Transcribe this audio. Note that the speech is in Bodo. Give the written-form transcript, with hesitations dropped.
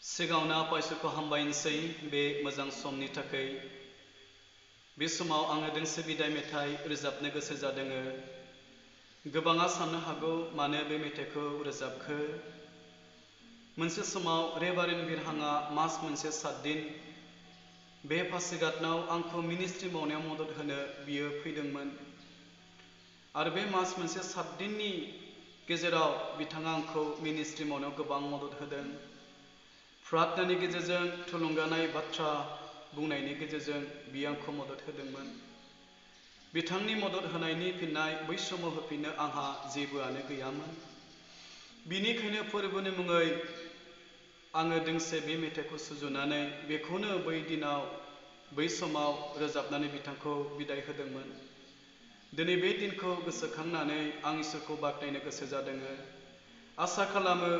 सिगाङावनो आफा इसोरखौ हामबायनोसै बे मोजां समनि थाखाय। बे समाव आङो दोंसे बिदाय मेथाइ रोजाबनो गोसो जादों। गोबाङा साननो हागौ मानो बे मेथाइखौ रोजाबखो। मोनसे समाव रेभारेन्ड बिरहांआ मास मोनसे 7 दिन बे पासिघातनाव आंखौ मिनिस्ट्रि मावनायाव मदद होनो बियो फैदोंमोन। आरो बे मास मोनसे 7 दिननि गेजेराव बिथाङा आंखौ मिनिस्ट्रि मावनायाव गोबां मदद होदों। प्रार्थनानि गेजेरजों थुलुंगानाय बाथ्रा बुंनायनि गेजेरजों बियो आंखौ मदद होदोंमोन। बिथांनि मदद होनायनि फिननाय बै समाव होफिननो आंहा जेबोआनो गैयामोन। बिनिखायनो फोरबोनि मुङै आङो दोंसे बे मेथाइखौ सुजुनानै बेखौनो बै समाव रोजाबनानै बिथांखौ बिदाय होदोंमोन। दिनै बे दिनखौ गोसोखांनानै आं इसोरखौ बाख्नायनो गोसो जादों। आसा खालामो